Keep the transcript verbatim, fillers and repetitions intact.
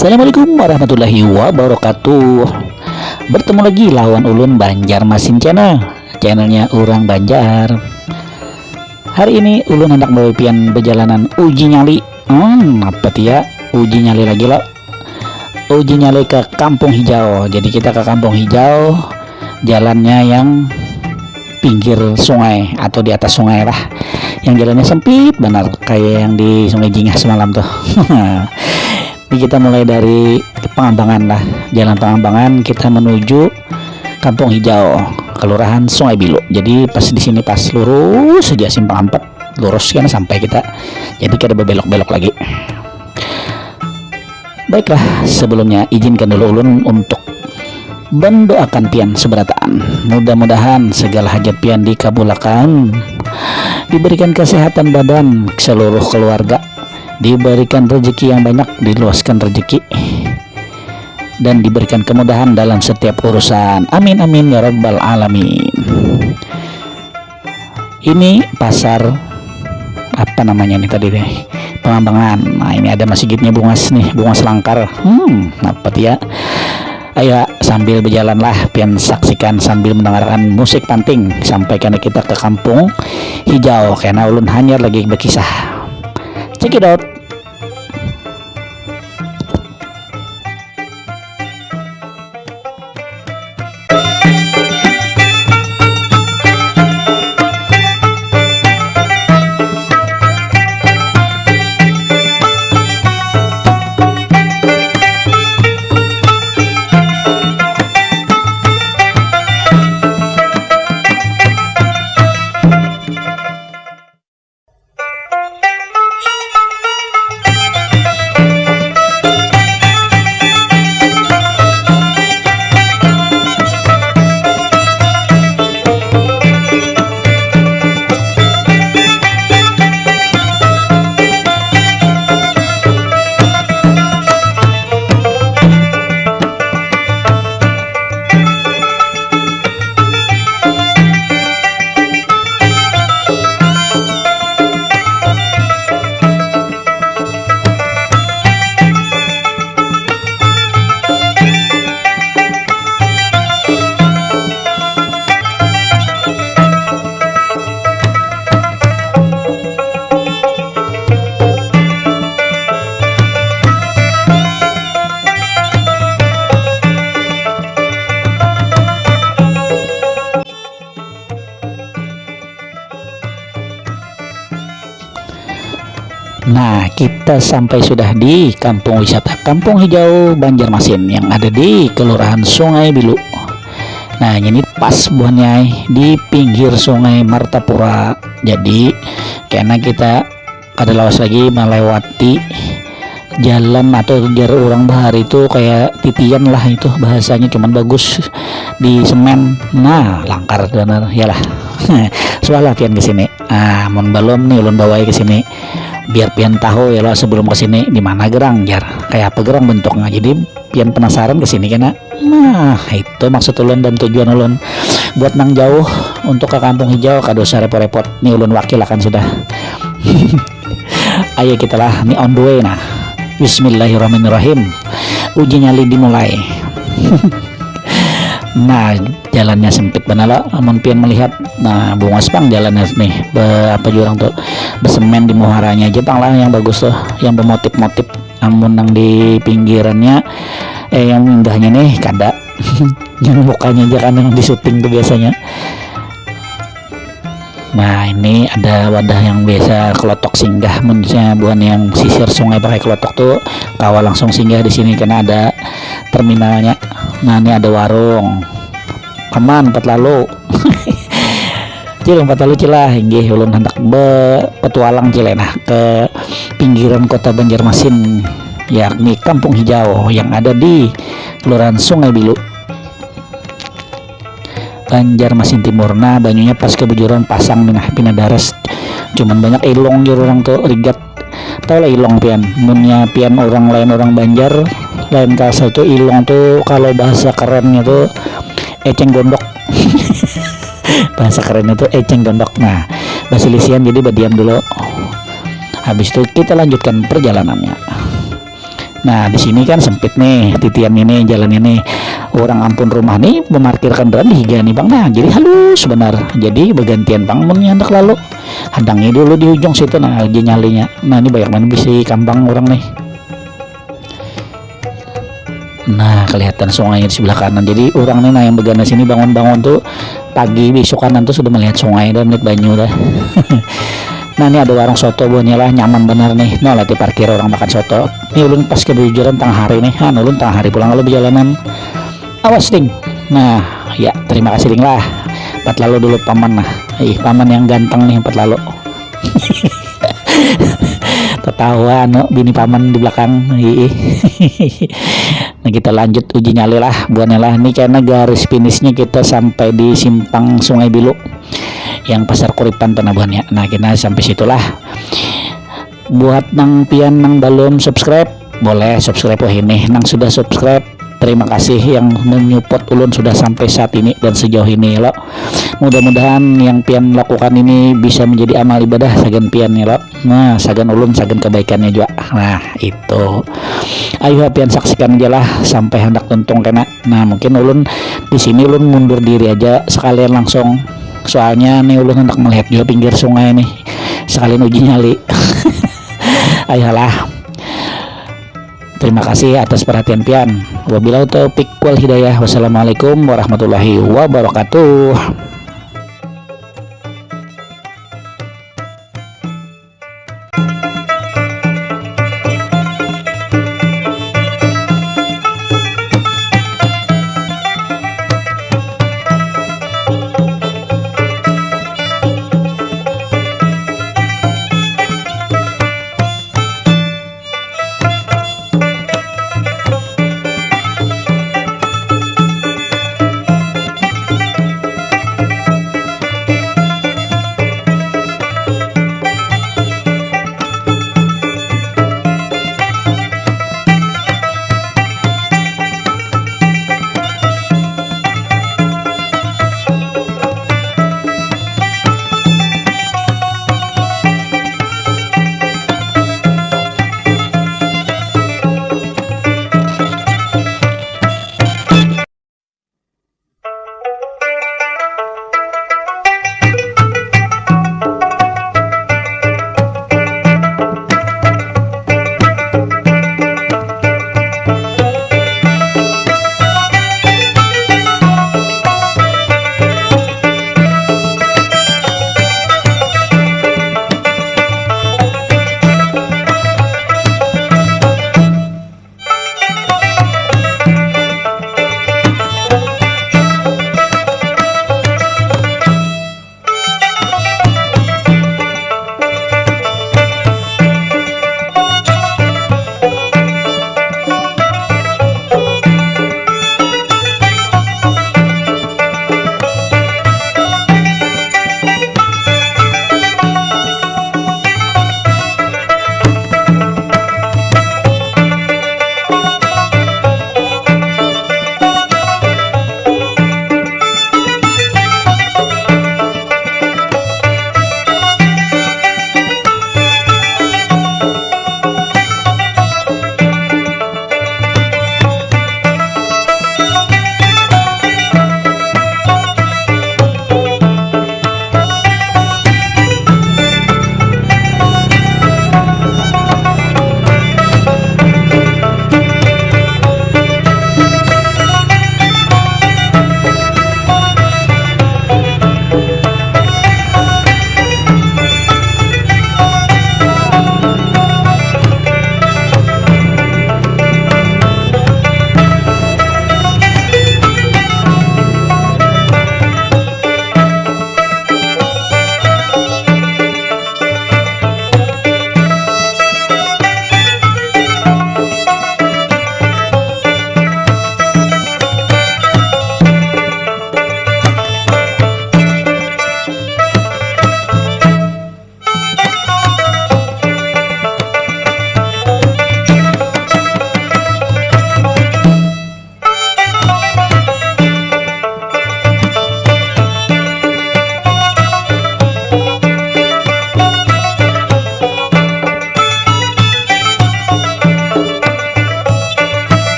Assalamualaikum warahmatullahi wabarakatuh. Bertemu lagi lawan ulun Banjarmasin Channel, channelnya orang Banjar. Hari ini ulun hendak bawa pian perjalanan uji nyali. Hmm, apa tia? Uji nyali lagi lo. Uji nyali ke Kampung Hijau. Jadi kita ke Kampung Hijau, jalannya yang pinggir sungai atau di atas sungai lah, yang jalannya sempit benar kayak yang di Sungai Jingah semalam tuh. Ini kita mulai dari Pengambangan lah, jalan Pengambangan kita menuju Kampung Hijau, Kelurahan Sungai Bilu. Jadi pas di sini pas lurus saja simpang empat, lurus kan sampai kita. Jadi kada berbelok-belok lagi. Baiklah, sebelumnya izinkan dulu ulun untuk mendoakan pian seberataan. Mudah-mudahan segala hajat pian dikabulakan, diberikan kesehatan badan seluruh keluarga, diberikan rezeki yang banyak, diluaskan rezeki, dan diberikan kemudahan dalam setiap urusan. Amin amin ya rabbal alamin. Ini pasar apa namanya nih tadi nih, Pengambangan. Nah, ini ada masjidnya bungas nih, bungas langkar. Hmm, apa ya? Ayo sambil berjalanlah pian saksikan sambil mendengarkan musik panting sampai karena kita ke Kampung Hijau karena ulun hanyar lagi berkisah. Check it out. Nah, kita sampai sudah di Kampung Wisata Kampung Hijau Banjarmasin yang ada di Kelurahan Sungai Bilu. Nah, ini pas buhannya di pinggir Sungai Martapura. Jadi, karena kita kada lawas lagi melewati jalan atau jar orang bahari itu kayak titian lah itu bahasanya, cuman bagus di semen. Nah, langkar benar ya lah. Suah lah pian ke sini. Ah, mun belum nih ulun bawai ke sini. Biar pian tahu ya lo sebelum ke sini di mana gerang jar. Kayak apa gerang bentuknya. Jadi pian penasaran ke sini kena. Nah, itu maksud ulun dan tujuan ulun buat nang jauh untuk ke Kampung Hijau kada usah repot-repot. Nih ulun wakilakan sudah. Ayo kita lah, nih on the way nah. Bismillahirrahmanirrahim. Uji nyali dimulai. Nah, jalannya sempit benar lah. Amun pian melihat, nah bungas pang jalannya nih. Be, apa jurang tuh? Besemen di muharanya aja pang lah yang bagus tuh, yang bermotif-motif. Amun nang di pinggirannya, eh yang indahnya nih kada. Yang mukanya aja kan yang di syuting tuh biasanya. Nah, ini ada wadah yang biasa kelotok singgah, maksudnya bukan yang sisir sungai pakai kelotok tuh kawa langsung singgah di sini karena ada terminalnya. Nah, ini ada warung. Paman, empat lalu. Cil, empat lalu cilah, inggih ulun hendak be petualang cilah nah ke pinggiran kota Banjarmasin, yakni Kampung Hijau yang ada di Kelurahan Sungai Bilu. Banjarmasin Timur. Nah, banyunya pas kebujuran pasang nih nah, pina daras. Cuman banyak ilong jur orang tuh rigat. Tahu lah ilong pian. Munnya pian orang lain orang Banjar, lain kasar tuh ilong tuh kalau bahasa kerennya tuh eceng gondok. Bahasa kerennya tuh eceng gondok. Nah, basilisian jadi badiam dulu. Habis itu kita lanjutkan perjalanannya. Nah, di sini kan sempit nih, titian ini, jalan ini. Orang ampun rumah nih memarkir kendaraan di higa nih, Bang. Nah, jadi halus benar. Jadi bergantian, Bang, mun handak lalu. Hadangi dulu di ujung situ, nah, uji nyalinya. Nah, ini banyak banget bisi kambang orang nih. Nah, kelihatan sungai di sebelah kanan. Jadi orang nih, nah, yang begana sini bangun-bangun tuh pagi besok kanan tuh sudah melihat sungai dah, melihat banyu dah. Nah, ini ada warung soto buahnya lah, nyaman benar nih. Nah, lati parkir orang makan soto. Ini ulun pas kebujuran tengah hari nih. Han, ulun tengah hari pulang kalau berjalanan. Awas, Ding. Nah, ya, terima kasih, Ding lah. Empat lalu dulu paman lah. Ih, paman yang ganteng nih, empat lalu. Ketawa anu bini paman di belakang. Ih. Nah, kita lanjut uji nyali lah, buahnya lah. Ini karena garis finishnya kita sampai di simpang Sungai Bilu yang Pasar Kuripan tuh, nah, buahnya. Nah, kita sampai situlah. Buat nang pian nang belum subscribe, boleh subscribe wahini. Nang sudah subscribe, terima kasih yang menyupport ulun sudah sampai saat ini dan sejauh ini, lo. Mudah-mudahan yang pian lakukan ini bisa menjadi amal ibadah sagan pian nih, lo. Nah, sagan ulun, sagan kebaikannya juga. Nah, itu. Ayo pian saksikan aja lah sampai hendak tuntung kena. Nah, mungkin ulun di sini ulun mundur diri aja sekalian langsung. Soalnya nih ulun hendak melihat juga pinggir sungai nih. Sekalian uji nyali. Ayolah. Terima kasih atas perhatian pian. Wabillahi taufiq wal hidayah. Wassalamualaikum warahmatullahi wabarakatuh.